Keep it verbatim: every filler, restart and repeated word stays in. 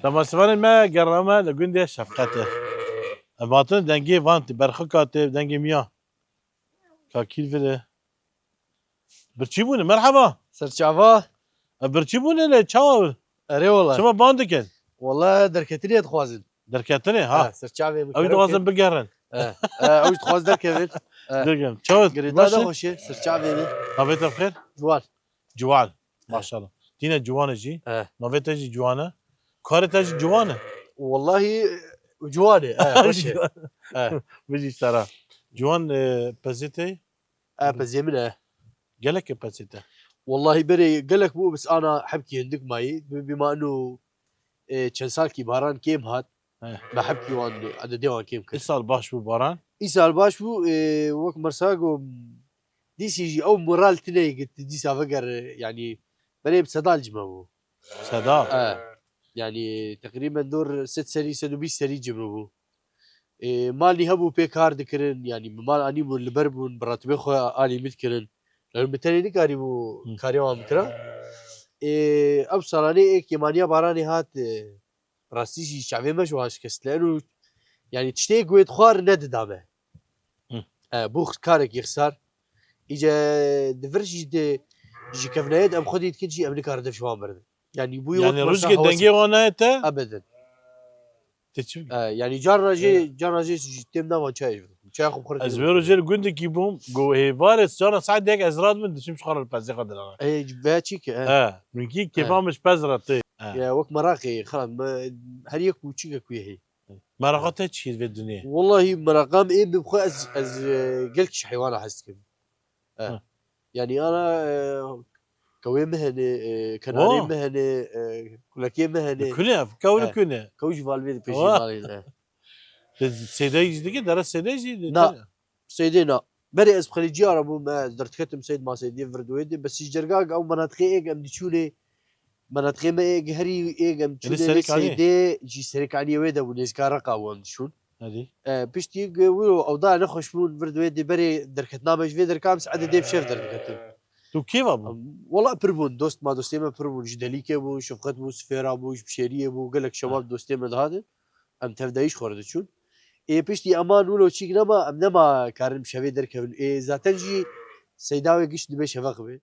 Temaşevanên me, gerra me li gundê Şefqetê. Em hatin dengê van tê, berxika tê, dengê miya. Kakîr vire. Birçî bûne, merheba. Serçava. E, birçî bûne lê çawa? Erê wala. Çima ban dikin? Wala derketinê dixwazin. Derketinê, ha. Ha, serçavê min Ew kero dixwazin kir. Bigerin. E, e, ew dixwaz derkevin. E. Derkevin. Çawa? Girêda baş e? Nexweşe, serçavê min. Navê te bi xêr? Ciwan. Ciwan. Maşallah. Tîne ciwan e jî. E. Navê te jî ciwan e. Karê te jî ciwan e. Wallahî, e, ciwan e. E, xweş e. E. Bijî sera. Ciwan, e, pezê te? E, pezê min e. Gelek e pezê te? Wallahî berê gelek bû, bes ana hebkî hindik mayî. Bi, bîma ino, e, çend salkî baran kêm hat. He. Me hebkî wan, ededê wan kêm kir. Îsal baş bû baran? Îsal baş bû, e, wek mersa go, dîsî jî ew moral tine ki tu dîsa veger, yanî berê bi sedal cime bû. Seda? E, yanî teqrîben dor sed serî, sed û bîst serî cime bû. E, malî hebû pê kar dikirin, yanî bi mal anîbûn, li ber bûn, bi ratibê xwe alî min dikirin. Lewin bi tenê nikarîbû Hı. karê wan bikira. E, ew salanê ê kêmaniya baranê hat, e, rastî jî çavê me ji wan şikestine û, yanî tiştê ku wê dixwar nedida me. Hı. E, bû karekî xisar. Îce di vir jî di, ji kevnayê de em xwedî dikin jî em nikarin dev ji wan berdin. Yanî bûyî Yanî wek rojgê dengê wan nayê te? Ebeden. Tê çi bikî? E, yanî carna jê, He. carna jê jî têm navan çayê jî. Çaya xwe bi xwe Ez vê rojê li gundekî bûm, go hêvarê cana saet dek ez radibim, diçim ji xwe re li pezê xwe dinere. Ê, veya çî ke, e. He, minkî E. kêfa min ji pez re tê. He. Ya, wek meraqê, xira, me, her yek û çî ke ku yê hê. Meraqa te çi yê vê dinyê? Wallahî meraqa min ê bi xwe ez, ez, e, gelkî ji heywana hez dikim. E. Hı. Yanî ana, e, kewê min hene, e, kenarê Wa. min hene, e, kulekê min hene. Li kune, kew li E. kune. Kew jî valvê di pêşî Wa. malê de. Te seydeyî jî dike, dere seydeyî jî dike. Na. Seydê na. Berê ez bi xelîciya re bûm, ez derdiketim seyd ma seydiyê vir di wê dê. Bes ji cerga ew menatiqê êk em diçûnê, menatiqê me êk herî êk em Yanî çûnê lê Serêkaniyê? Seydê jî Serêkaniyê wê de bû, nêzîka Reqa bû em diçûn. Hadi. E, piştî ge wilo ew da nexweş bûn, vir di wê dê berê derketina me ji vê derka em saetê dê bi şev derdiketin. Tu kê ve bû? Em, wela pir bûn, dost ma dostê me pir bûn. Ji Delîkê bû, Şefqet bû, Sifêra bû, ji Bişêriyê bû, gelek şebab dostê me dihatin. Em tevdayî ji xwe re diçûn. Ê piştî eman wilo çîk nema, em nema karin bi şevê derkevin. Ê zaten jî seyda wê giş dibe şeveq be.